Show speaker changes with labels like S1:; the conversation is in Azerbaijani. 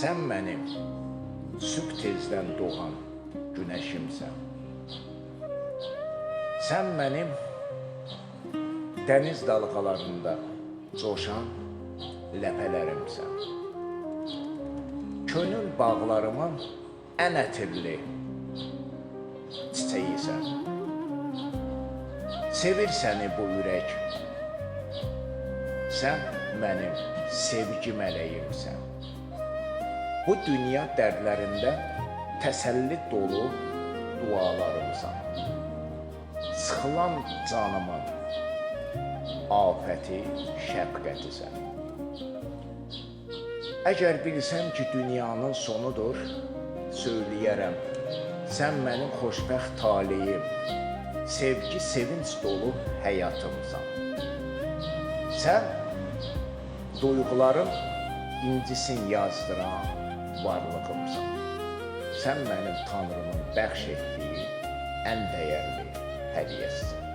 S1: Sən mənim sübh tezdən doğan günəşimsən. Sən mənim dəniz dalğalarında coşan ləpələrimsən. Könül bağlarımın ən ətirli çiçəyisən. Sevir səni bu ürək. Sən mənim sevgi mələyimsən. Bu dünya dərdlərində təsəlli dolu dualarımsan. Sıxılan canımın afəti, şəfqətisən. Əgər bilsəm ki, dünyanın sonudur, söyləyərəm. Sən mənim xoşbəxt taleyim, sevgi, sevinç dolu həyatımsan. Sən duyğularım incisin yazdıran varlığımsan. Sən mənim Tanrımın bəxş etdiyi ən dəyərli hədiyyəsən.